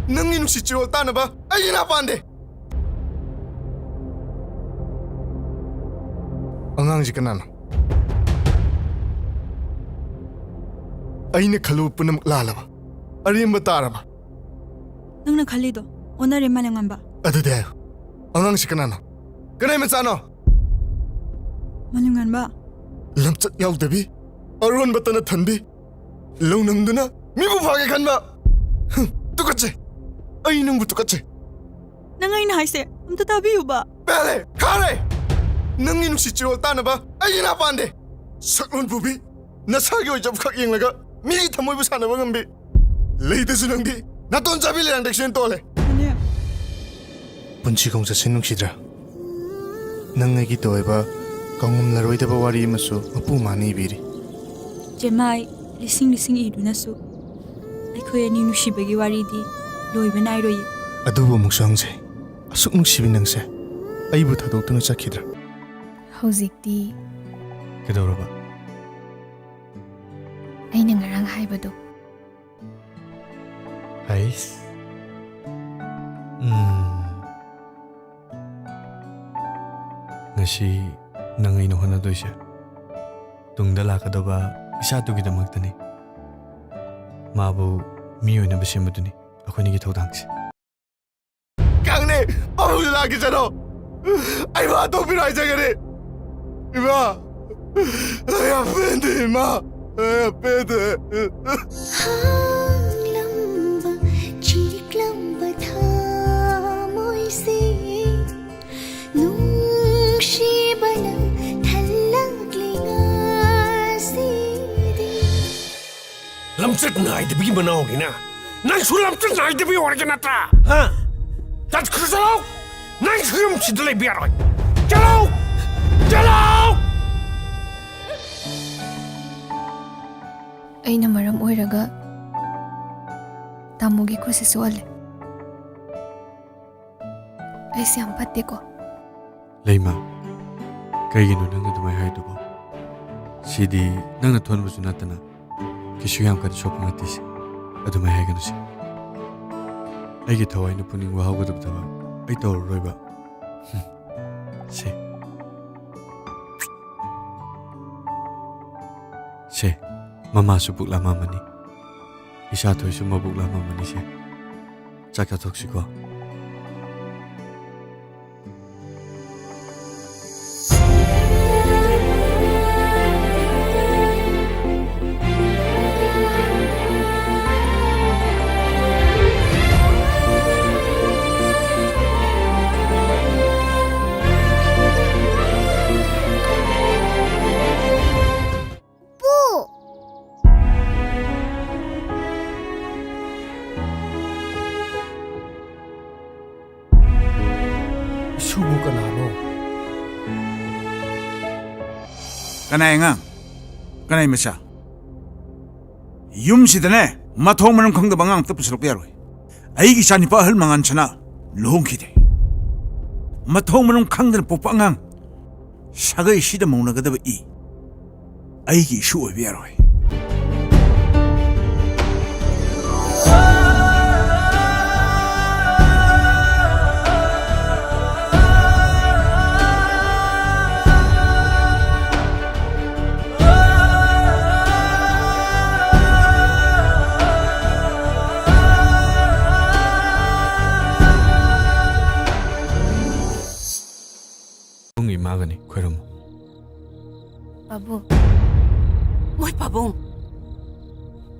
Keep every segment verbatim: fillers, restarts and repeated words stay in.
ꯅꯪꯒꯤ ꯅꯨꯡꯁꯤ ꯆꯤꯔꯣꯜ ꯇꯥꯅꯕ ꯑꯩꯒꯤ ꯅꯥ ꯄꯥꯟꯗꯦ꯫ ꯑꯉꯥꯡꯁꯤ ꯀꯅꯥꯅꯣ? ꯑꯩꯅ ꯈꯜꯂꯨꯕ ꯄꯨꯝꯅꯃꯛ ꯂꯥꯜꯂꯕ? ꯑꯔꯦꯝꯕ ꯇꯥꯔꯕ? ꯅꯪꯅ ꯈꯜꯂꯤꯗꯣ ꯑꯣꯟꯅꯔꯦ, ꯃꯥꯂꯦꯝꯉꯥꯟꯕ꯫ ꯑꯗꯨꯗꯤ ꯍꯥꯏꯌꯨ, ꯑꯉꯥꯡꯁꯤ ꯀꯅꯥꯅꯣ? ꯀꯅꯥꯏ ꯃꯆꯥꯅꯣ? ꯃꯥꯂꯦꯝꯉꯥꯟꯕ꯫ ꯂꯝꯆꯠ ꯌꯥꯎꯗꯕꯤ, ꯑꯔꯣꯟꯕ ꯇꯅ ꯊꯟꯕꯤ, ꯂꯧꯅꯝꯗꯨꯅ ꯃꯤꯕꯨ ꯐꯥꯒꯦ ꯈꯟꯕ꯫ ꯍꯨꯝ, ꯇꯨꯀꯠꯆꯩ꯫ ꯑꯩ ꯅꯪꯕꯨ ꯇꯨꯀꯠꯆꯩ꯫ ꯅꯪ ꯑꯩꯅ ꯍꯥꯏꯁꯦ ꯑꯝꯇ ꯇꯥꯕꯤꯌꯨꯕ꯫ ꯄꯦꯜꯂꯦ! ꯈꯥꯔꯦ! ꯅꯪꯒꯤ ꯅꯨꯡꯁꯤ ꯆꯤꯔꯣꯜ ꯇꯥꯅꯕ ꯑꯩꯒꯤ ꯅꯥ ꯄꯥꯟꯗꯦ꯫ ꯁꯛꯂꯣꯟ ꯄꯨꯕꯤ, ꯅꯁꯥꯒꯤ ꯑꯣꯏꯖꯕ ꯈꯛ ꯌꯦꯡꯂꯒ ꯃꯤꯒꯤ ꯊꯃꯣꯏꯕꯨ ꯁꯥꯟꯅꯕ ꯉꯝꯕꯤ꯫ ꯂꯩꯗꯁꯨ ꯅꯪꯗꯤ ꯅꯥꯇꯣꯟ ꯆꯥꯕꯤ ꯂꯩꯔꯥꯡꯗꯒꯤ ꯁꯦꯟ ꯇꯣꯜꯂꯦ꯫ ꯄꯨꯟꯁꯤ ꯈꯣꯡꯆꯠꯁꯤ ꯅꯨꯡꯁꯤꯗ꯭ꯔꯥ? ꯅꯪ ꯑꯩꯒꯤ ꯇꯣꯏꯕ ꯀꯥꯎꯉꯝꯂꯔꯣꯏꯗꯕ ꯋꯥꯔꯤ ꯑꯃꯁꯨ ꯃꯄꯨ ꯃꯥꯅ ꯏꯕꯤꯔꯤ꯫ ꯆꯦꯃꯥꯏ ꯂꯤꯁꯤꯡ ꯂꯤꯁꯤꯡ ꯏꯗꯨꯅꯁꯨ ꯑꯩꯈꯣꯏ ꯑꯅꯤ ꯅꯨꯡꯁꯤꯕꯒꯤ ꯋꯥꯔꯤꯗꯤ ꯂꯣꯏꯕ ꯅꯥꯏꯔꯣꯏꯌꯦ꯫ ꯑꯗꯨꯕꯨ ꯑꯃꯨꯛꯁꯨ ꯍꯪꯖꯩ, ꯑꯁꯨꯛ ꯅꯨꯡꯁꯤꯕꯤ ꯅꯪꯁꯦ ꯑꯩꯕꯨ ꯊꯥꯗꯣꯛꯇꯨꯅ ꯆꯠꯈꯤꯗ꯭ꯔꯥ? ꯍꯧꯖꯤꯛꯇꯤ ꯀꯩꯗꯧꯔꯕ? ꯑꯩꯅ ꯉꯔꯥꯡ ꯍꯥꯏꯕꯗꯣ꯫ ꯍꯩꯁ꯫ ꯎꯝ꯫ ꯉꯁꯤ ꯅꯪ ꯑꯩꯅ ꯍꯣꯠꯅꯗꯣꯏꯁꯦ ꯇꯨꯡꯗ ꯂꯥꯛꯀꯗꯕ ꯏꯆꯥꯗꯨꯒꯤꯗꯃꯛꯇꯅꯤ꯫ ꯃꯥꯕꯨ ꯃꯤ ꯑꯣꯏꯅꯕ ꯁꯦꯝꯕꯗꯨꯅꯤ ꯑꯩꯈꯣꯏꯅꯤꯒꯤ ꯊꯧꯗꯥꯡꯁꯦ꯫ ꯀꯪꯅꯤ, ꯄꯥꯕꯨꯡꯁꯨ ꯂꯥꯛꯈꯤꯁꯅꯨ꯫ ꯑꯩ ꯃꯥ ꯇꯣꯛꯄꯤꯔꯣ ꯍꯥꯏꯖꯒꯅꯤ꯫ ꯏꯃꯥ, ꯑꯩ ꯌꯥꯝ ꯄꯦꯟꯗꯦ, ꯏꯃꯥ꯫ ꯑꯩ ꯌꯥꯝ ꯄꯦꯟꯗꯦ꯫ ꯍꯥꯡꯂꯝꯕ, ꯆꯤꯛꯂꯝꯕ ꯊꯃꯣꯏꯁꯦ, ꯅꯨꯡꯁꯤꯕꯅ ꯊꯜꯂꯛꯂꯤ ꯉꯁꯤꯗꯤ꯫ ꯂꯝꯆꯠ ꯅꯥꯏꯗꯕꯒꯤ ꯃꯅꯥꯎꯅꯤꯅ ꯅꯪꯁꯨ ꯂꯝꯆꯠ ꯅꯥꯏꯗꯕꯤ ꯑꯣꯏꯔꯒ ꯅꯠꯇ꯭ꯔꯥ? ꯍꯥ? ꯆꯠꯈ꯭ꯔꯣ, ꯆꯠꯂꯣ! ꯅꯪꯁꯨ ꯌꯨꯝꯁꯤꯗ ꯂꯩꯕ ꯌꯥꯔꯣꯏ꯫ ꯆꯠꯂꯣ! ꯆꯠꯂꯣ! ꯑꯩꯅ ꯃꯔꯝ ꯑꯣꯏꯔꯒ ꯇꯥꯃꯣꯒꯤ ꯈꯨꯠꯁꯤ ꯁꯣꯛꯍꯜꯂꯦ꯫ ꯑꯩꯁꯦ ꯌꯥꯝ ꯐꯠꯇꯦꯀꯣ꯫ ꯂꯩꯃ, ꯀꯩꯒꯤꯅꯣ ꯅꯪꯅ ꯑꯗꯨꯃꯥꯏꯅ ꯍꯥꯏꯗꯨꯕꯣ? ꯁꯤꯗꯤ ꯅꯪꯅ ꯊꯣꯟꯕꯁꯨ ꯅꯠꯇꯅ ꯀꯩꯁꯨ ꯌꯥꯝ ꯀꯟꯅ ꯁꯣꯛꯄ ꯅꯠꯇꯦꯁꯦ꯫ ꯑꯗꯨꯃꯥꯏꯅ ꯍꯥꯏꯒꯅꯨꯁꯦ꯫ ꯑꯩꯒꯤ ꯊꯋꯥꯏꯅ ꯄꯨꯅꯤꯡ ꯋꯥꯍꯧꯒꯗꯕ ꯊꯕꯛ ꯑꯩ ꯇꯧꯔꯔꯣꯏꯕ꯫ ꯁꯦ꯫ ꯁꯦ, ꯃꯃꯥꯁꯨ ꯄꯨꯛ ꯂꯥꯝꯃꯝꯃꯅꯤ꯫ ꯏꯁꯥꯊꯣꯏꯁꯨ ꯃꯕꯨꯛ ꯂꯥꯝꯃꯝꯃꯅꯤ ꯁꯦ꯫ ꯆꯥꯛ ꯆꯥꯊꯣꯛꯁꯤꯀꯣ꯫ ꯄꯨ! ꯏꯁꯨꯕꯨ ꯀꯅꯥꯅꯣ? ꯀꯅꯥꯏ ꯑꯉꯥꯡ? ꯀꯅꯥꯏ ꯃꯆꯥ? ꯌꯨꯝꯁꯤꯗꯅꯦ, ꯃꯊꯣꯡ ꯃꯔꯝ ꯈꯪꯗꯕ ꯑꯉꯥꯡ ꯑꯝꯇ ꯄꯨꯁꯜꯂꯛꯄ ꯌꯥꯔꯣꯏ꯫ ꯑꯩꯒꯤ ꯏꯆꯥꯅꯤꯄꯥ ꯑꯍꯜ ꯃꯉꯥꯟꯁꯅꯥ ꯂꯨꯍꯣꯡꯈꯤꯗꯦ꯫ ꯃꯊꯣꯡ ꯃꯔꯝ ꯈꯪꯗꯅ ꯄꯣꯛꯄ ꯑꯉꯥꯡ, ꯁꯥꯒꯩꯁꯤꯗ ꯃꯧꯅꯒꯗꯕ ꯏ ꯑꯩꯒꯤ ꯏꯁꯨ ꯑꯣꯏꯕ ꯌꯥꯔꯣꯏ꯫ ꯄꯥꯕꯨꯡꯒꯤ ꯏꯃꯥꯒꯅꯤ, ꯈꯣꯏꯔꯝꯃꯨ꯫ ꯄꯥꯕꯨꯡ꯫ ꯃꯣꯏ ꯄꯥꯕꯨꯡ꯫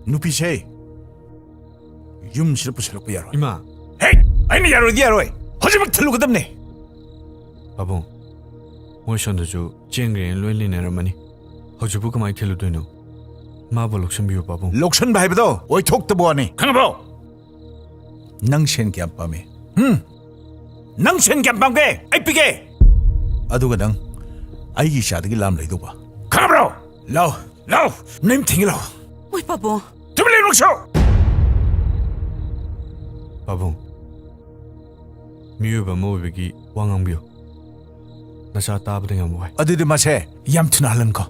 ꯅꯨꯄꯤꯁꯦ ꯌꯨꯝꯁꯤꯗ ꯄꯨꯁꯜꯂꯛꯄ ꯌꯥꯔꯣꯏ꯫ ꯏꯃꯥ꯫ ꯍꯦ! ꯑꯩꯅ ꯌꯥꯔꯣꯏꯗꯤ ꯌꯥꯔꯣꯏ꯫ ꯍꯧꯖꯤꯛꯃꯛ ꯊꯤꯜꯂꯨꯒꯗꯕꯅꯦ꯫ ꯄꯥꯕꯨꯡ, ꯃꯣꯏ ꯁꯣꯝꯗꯁꯨ ꯆꯦꯟꯈ꯭ꯔꯦꯅ ꯂꯣꯏ ꯂꯩꯅꯔꯝꯃꯅꯤ꯫ ꯍꯧꯖꯤꯛꯄꯨ ꯀꯃꯥꯏꯅ ꯊꯤꯜꯂꯨꯗꯣꯏꯅꯣ? ꯃꯥꯕꯨ ꯂꯧꯁꯤꯟꯕꯤꯌꯨ, ꯄꯥꯕꯨꯡ꯫ ꯂꯧꯁꯤꯟꯕ ꯍꯥꯏꯕꯗꯣ ꯑꯣꯏꯊꯣꯛꯇꯕ ꯋꯥꯅꯤ꯫ ꯈꯪꯉꯕꯣ? ꯅꯪ ꯁꯦꯟ ꯀꯌꯥꯝ ꯄꯥꯝꯃꯤ? ꯍꯨꯝ? ꯅꯪ ꯁꯦꯟ ꯀꯌꯥꯝ ꯄꯥꯝꯒꯦ? ꯑꯩ ꯄꯤꯒꯦ꯫ ꯑꯗꯨꯒ ꯅꯪ ꯑꯩꯒꯤ ꯏꯆꯥꯗꯒꯤ ꯂꯥꯝ ꯂꯩꯗꯧꯕ꯫ ꯈꯪꯉꯕ꯭ꯔꯣ? ꯂꯥꯎ, ꯂꯥꯎ, ꯅꯌꯨꯝ ꯊꯤꯡꯒꯦ ꯂꯥꯎ꯫ ꯃꯣꯏ ꯄꯥꯕꯨꯡ꯫ ꯇꯨꯃꯤꯟ ꯂꯩꯌꯨ ꯅꯪꯁꯨ꯫ ꯄꯥꯕꯨꯡ, ꯃꯤꯑꯣꯏꯕ ꯑꯃ ꯑꯣꯏꯕꯒꯤ ꯋꯥ ꯉꯥꯡꯕꯤꯌꯨ꯫ ꯅꯆꯥ ꯇꯥꯕꯗ ꯌꯥꯝ ꯋꯥꯏ꯫ ꯑꯗꯨꯗꯤ ꯃꯁꯦ ꯌꯥꯝ ꯊꯨꯅ ꯍꯜꯍꯟꯈꯣ꯫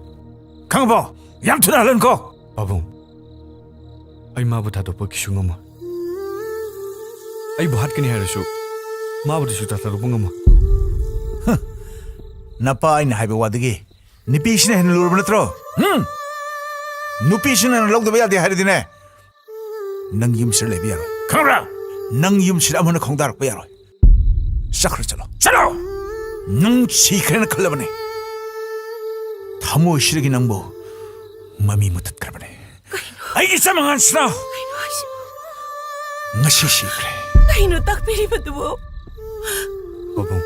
ꯈꯪꯉꯕꯣ? ꯌꯥꯝ ꯊꯨꯅ ꯍꯜꯍꯟꯈꯣ꯫ ꯄꯥꯕꯨꯡ, ꯑꯩ ꯃꯥꯕꯨ ꯊꯥꯗꯣꯛꯄ ꯀꯩꯁꯨ ꯉꯝꯃꯣꯏ꯫ ꯑꯩꯕꯨ ꯍꯥꯠꯀꯅꯤ ꯍꯥꯏꯔꯁꯨ ꯃꯥꯕꯨꯗꯤ ꯁꯨꯛꯇꯥ ꯇꯥꯔꯨꯕ ꯉꯝꯃꯣꯏ꯫ ꯍ! ꯅꯄꯥ ꯑꯩꯅ ꯍꯥꯏꯕ ꯋꯥꯗꯒꯤ ꯅꯨꯄꯤꯁꯤꯅ ꯍꯦꯟꯅ ꯂꯨꯔꯕ ꯅꯠꯇ꯭ꯔꯣ? ꯍꯨꯝ! ꯅꯨꯄꯤꯁꯤꯅ ꯅꯪ ꯂꯧꯗꯕ ꯌꯥꯗꯦ ꯍꯥꯏꯔꯗꯤꯅꯦ, ꯅꯪ ꯌꯨꯝꯁꯤꯗ ꯂꯩꯕ ꯌꯥꯔꯣꯏ꯫ ꯈꯪꯕ꯭ꯔꯥ? ꯅꯪ ꯌꯨꯝꯁꯤꯗ ꯑꯃꯨꯛ ꯍꯟꯅ ꯈꯣꯡꯗꯥꯔꯛꯄ ꯌꯥꯔꯣꯏ꯫ ꯆꯠꯈ꯭ꯔꯣ, ꯆꯠꯂꯣ꯫ ꯆꯠꯂꯣ! ꯅꯪ ꯁꯤꯈ꯭ꯔꯦꯅ ꯈꯜꯂꯕꯅꯦ꯫ ꯊꯃꯣꯏꯁꯤꯗꯒꯤ ꯅꯪꯕꯨ ꯃꯃꯤ ꯃꯨꯊꯠꯈ꯭ꯔꯕꯅꯦ꯫ ꯑꯩꯒꯤ ꯏꯆꯝ ꯑꯉꯥꯡꯁꯤꯅ ꯀꯩꯅꯣ ꯍꯥꯏꯁꯤꯕꯣ? ꯉꯁꯤ ꯁꯤꯈ꯭ꯔꯦ꯫ ꯀꯩꯅꯣ ꯇꯥꯛꯄꯤꯔꯤꯕꯗꯨꯕꯣ? ꯄꯥꯕꯨꯡ,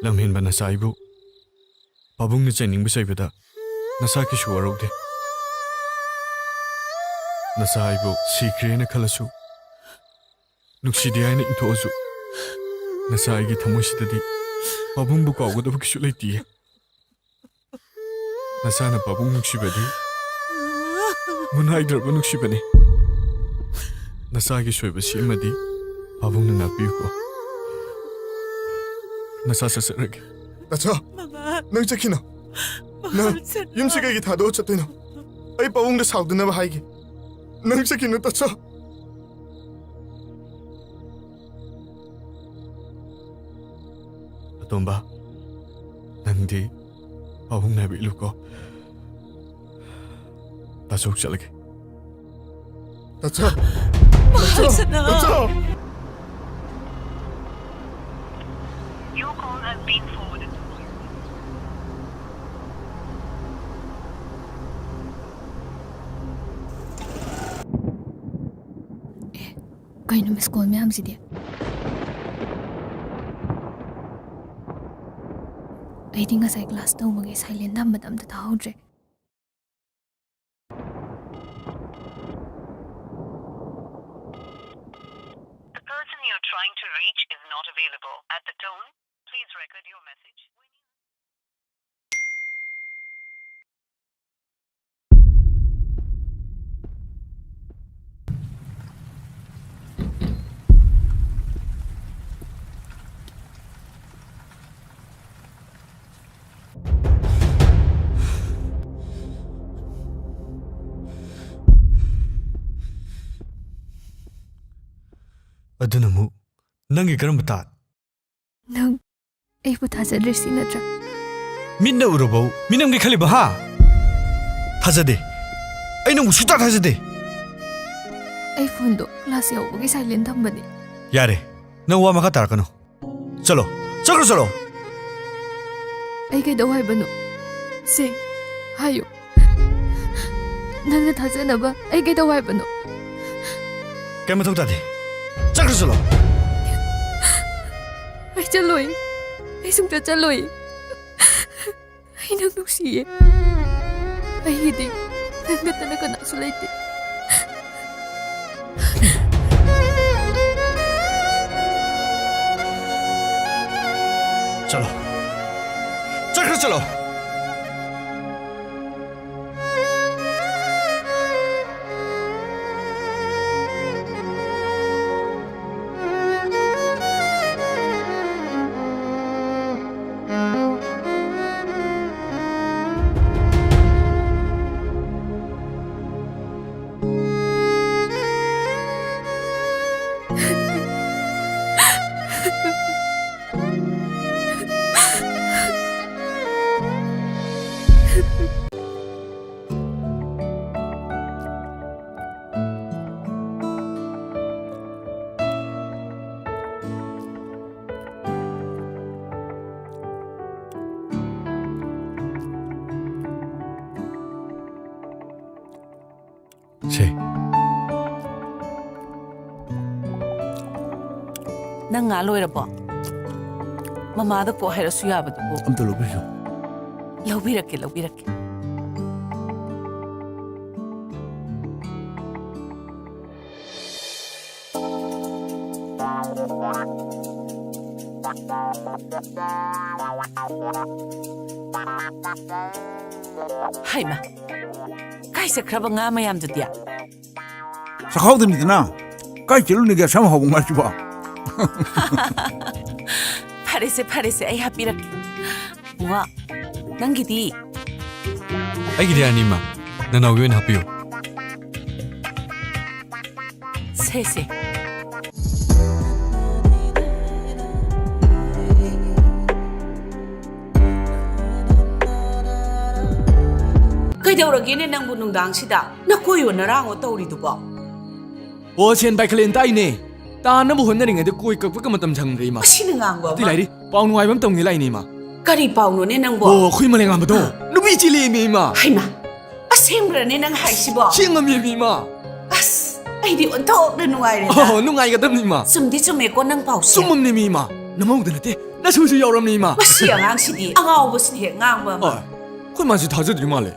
ꯂꯝꯍꯦꯟꯕ ꯅꯆꯥ ꯑꯩꯕꯨ ꯄꯥꯕꯨꯡꯅ ꯆꯩꯅꯤꯡꯕ ꯆꯩꯕꯗ ꯅꯁꯥ ꯀꯩꯁꯨ ꯋꯥꯔꯧꯗꯦ꯫ ꯅꯁꯥ ꯑꯩꯕꯨ ꯁꯤꯈ꯭ꯔꯦꯅ ꯈꯜꯂꯁꯨ, ꯅꯨꯡꯁꯤꯗꯦ ꯍꯥꯏꯅ ꯏꯟꯊꯣꯛꯑꯁꯨ, ꯅꯁꯥ ꯑꯩꯒꯤ ꯊꯃꯣꯏꯁꯤꯗꯗꯤ ꯄꯥꯕꯨꯡꯕꯨ ꯀꯥꯎꯒꯗꯕ ꯀꯩꯁꯨ ꯂꯩꯇꯤꯌꯦ꯫ ꯅꯁꯥꯅ ꯄꯥꯕꯨꯡ ꯅꯨꯡꯁꯤꯕꯗꯤ ꯃꯨꯟꯍꯥꯏꯗ꯭ꯔꯕ ꯅꯨꯡꯁꯤꯕꯅꯤ꯫ ꯅꯁꯥꯒꯤ ꯁꯣꯏꯕ ꯁꯤꯃꯗꯤ ꯄꯥꯕꯨꯡꯅ ꯉꯥꯛꯄꯤꯌꯨꯀꯣ꯫ ꯅꯁꯥ ꯆꯠꯆꯔꯒꯦ꯫ ꯇꯥꯆꯧ, ꯃꯃꯥ꯫ ꯅꯪ ꯆꯠꯈꯤꯅꯣ꯫ ꯃꯃꯥ, ꯅꯪ ꯆꯠꯂꯣ꯫ ꯌꯨꯝꯁꯤ ꯀꯩꯒꯤ ꯊꯥꯗꯣꯛꯑ ꯆꯠꯇꯣꯏꯅꯣ? ꯑꯩ ꯄꯥꯕꯨꯡꯗ ꯁꯥꯎꯗꯅꯕ ꯍꯥꯏꯒꯦ꯫ ꯅꯪ ꯆꯠꯈꯤꯅꯨ, ꯇꯥꯆꯧ꯫ ꯑꯇꯣꯝꯕ, ꯅꯪꯗꯤ ꯄꯥꯕꯨꯡ ꯉꯥꯏꯕ ꯏꯜꯂꯨꯀꯣ꯫ ꯇꯥꯆꯧ ꯆꯠꯂꯒꯦ꯫ ꯇꯥꯆꯧ! ꯇꯥꯆꯧ! ꯃꯍꯥꯖꯅ! ꯇꯥꯆꯧ! Your call has been forwarded to voicemail. ꯑꯦ, ꯀꯩꯅꯣ ꯃꯤꯁ ꯀꯣꯜ ꯃꯌꯥꯝꯁꯤꯗꯤ? ꯑꯩꯗꯤ ꯉꯁꯥꯏ ꯀ꯭ꯂꯥꯁ ꯇꯧꯕꯒꯤ ꯁꯥꯏꯂꯦꯟ ꯊꯝꯕꯗ ꯑꯝꯇ ꯇꯥꯍꯧꯗ꯭ꯔꯦ꯫ The person you're trying to reach is not available. At the tone, please record your message. ꯑꯗꯨꯅ ꯑꯃꯨꯛ ꯅꯪꯒꯤ ꯀꯔꯝꯕ ꯇꯥꯠ? ꯅꯪ ꯑꯩꯕꯨ ꯊꯥꯖꯗ꯭ꯔꯦ ꯁꯤ ꯅꯠꯇ꯭ꯔꯥ? ꯃꯤꯠꯅ ꯎꯔꯕꯧ ꯃꯤꯅꯝꯒꯦ ꯈꯜꯂꯤꯕ, ꯍꯥ? ꯊꯥꯖꯗꯦ꯫ ꯑꯩ ꯅꯪꯕꯨ ꯁꯨꯛꯊꯥ ꯊꯥꯖꯗꯦ꯫ ꯑꯩ ꯐꯣꯟꯗꯣ ꯀ꯭ꯂꯥꯁ ꯌꯥꯎꯕꯒꯤ ꯁꯥꯏꯂꯦꯟ ꯊꯝꯕꯅꯤ꯫ ꯌꯥꯔꯦ, ꯅꯪ ꯋꯥ ꯃꯈꯥ ꯇꯥꯔꯛꯀꯅꯨ꯫ ꯆꯠꯂꯣ, ꯆꯠꯈ꯭ꯔꯣ, ꯆꯠꯂꯣ꯫ ꯑꯩ ꯀꯩꯗꯧ ꯍꯥꯏꯕꯅꯣ? ꯁꯦ, ꯍꯥꯏꯌꯨ꯫ ꯅꯪꯅ ꯊꯥꯖꯅꯕ ꯑꯩ ꯀꯩꯗꯧ ꯍꯥꯏꯕꯅꯣ? ꯀꯩ ꯃꯊꯧ ꯇꯥꯗꯦ꯫ ꯆꯠꯈ꯭ꯔꯣ, ꯆꯠꯂꯣ꯫ ꯑꯩ ꯆꯠꯂꯣꯏ꯫ ꯑꯩ ꯁꯨꯡꯆꯠ ꯆꯠꯂꯣꯏ꯫ ꯑꯩ ꯅꯪ ꯅꯨꯡꯁꯤꯌꯦ꯫ ꯑꯩꯒꯤꯗꯤ ꯅꯪ ꯅꯠꯇꯅ ꯀꯅꯥꯁꯨ ꯂꯩꯇꯦ꯫ ꯆꯠꯂꯣ꯫ ꯆꯠꯈ꯭ꯔꯣ, ꯆꯠꯂꯣ꯫ ꯁꯦ꯫ ꯅꯪ ꯉꯥ ꯂꯣꯏꯔꯕꯣ? ꯃꯃꯥꯗ ꯀꯣꯛ ꯍꯥꯏꯔꯁꯨ ꯌꯥꯕꯗꯨꯕꯨ꯫ ꯑꯝꯇ ꯂꯧꯕꯤꯌꯨ꯫ ꯂꯧꯕꯤꯔꯛꯀꯦ, ꯂꯧꯕꯤꯔꯛꯀꯦ꯫ ꯍꯩꯃꯥ, ꯀꯥꯏ ꯆꯠꯈ꯭ꯔꯕ ꯉꯥ ꯃꯌꯥꯝꯗꯨꯗꯤ? ꯆꯥꯛꯈꯥꯎꯗꯅꯤꯗꯅ꯫ ꯀꯥꯏ ꯆꯠꯂꯨꯅꯤꯒꯦ ꯑꯁꯝ ꯍꯥꯎꯕ ꯉꯥꯁꯤꯕꯣ? ꯐꯔꯦꯁꯦ, ꯐꯔꯦꯁꯦ, ꯑꯩ ꯍꯥꯞꯄꯤꯔꯛꯀꯦ꯫ ꯕꯨꯡꯉꯣ, ꯅꯪꯒꯤꯗꯤ? ꯑꯩꯒꯤꯗꯤ ꯑꯅꯤꯃꯛ꯫ ꯅꯅꯥꯎꯒꯤ ꯑꯣꯏꯅ ꯍꯥꯞꯄꯤꯌꯨ꯫ ꯁꯦ, ꯁꯦ꯫ ꯀꯩꯗꯧꯔꯒꯦꯅꯦ ꯅꯪꯕꯨ ꯅꯨꯡꯗꯥꯡꯁꯤꯗ ꯅꯀꯣꯏꯌꯣ ꯅꯔꯥꯡꯉꯣ ꯇꯧꯔꯤꯗꯨꯕꯣ? ꯑꯣ, ꯁꯦꯟ ꯄꯥꯏꯈꯠꯂꯦꯅ ꯇꯥꯛꯏꯅꯦ꯫ ꯇꯥꯅꯕ ꯍꯣꯠꯅꯔꯤꯉꯩꯗ ꯀꯣꯏ ꯀꯛꯄꯒ ꯃꯇꯝ ꯁꯪꯗ꯭ꯔꯦ, ꯏꯃꯥ꯫ ꯑꯁꯤꯅ ꯉꯥꯡꯕ ꯑꯇꯩ ꯑꯃ꯫ ꯂꯥꯏꯔꯤ, ꯄꯥꯎ ꯅꯨꯡꯉꯥꯏꯕ ꯑꯃ ꯇꯝꯒꯦ ꯂꯥꯛꯏꯅꯦ, ꯏꯃꯥ꯫ ꯀꯔꯤ ꯄꯥꯎꯅꯣꯅꯦ ꯅꯪꯕꯣ? ꯑꯣ, ꯑꯩꯈꯣꯏ ꯃꯂꯦꯝꯉꯥꯟꯕꯗꯣ ꯅꯨꯄꯤ ꯆꯦꯜꯂꯦꯃꯤ, ꯏꯃꯥ꯫ ꯍꯩꯃꯥ, ꯑꯁꯦꯡꯕ꯭ꯔꯅꯦ ꯅꯪ ꯍꯥꯏꯁꯤꯕꯣ? ꯑꯁꯦꯡꯕꯃꯤ, ꯏꯃꯥ꯫ ꯑꯁ, ꯑꯩꯗꯤ ꯑꯣꯟꯊꯣꯛꯅ ꯅꯨꯡꯉꯥꯏꯔꯦꯗ꯫ ꯑꯣ, ꯅꯨꯡꯉꯥꯏꯒꯗꯕꯅꯤ, ꯏꯃꯥ꯫ ꯆꯨꯝꯗꯤ ꯆꯨꯝꯃꯦꯀꯣ ꯅꯪ ꯄꯥꯎꯁꯦ? ꯆꯨꯝꯃꯝꯅꯦꯃꯤ, ꯏꯃꯥ꯫ ꯅꯃꯧꯗ ꯅꯠꯇꯦ, ꯅꯁꯨꯁꯨ ꯌꯥꯎꯔꯝꯅꯤ, ꯏꯃꯥ꯫ ꯃꯁꯤ ꯑꯉꯥꯡꯁꯤꯗꯤ ꯑꯉꯥꯎꯕꯁꯤꯅ ꯍꯦꯛ ꯉꯥꯡꯕ ꯑꯃ꯫ ꯑꯣ, ꯑꯩꯈꯣꯏ ꯃꯥꯁꯤ ꯊꯥꯖꯗ꯭ꯔꯤ ꯃꯥꯜꯂꯦ꯫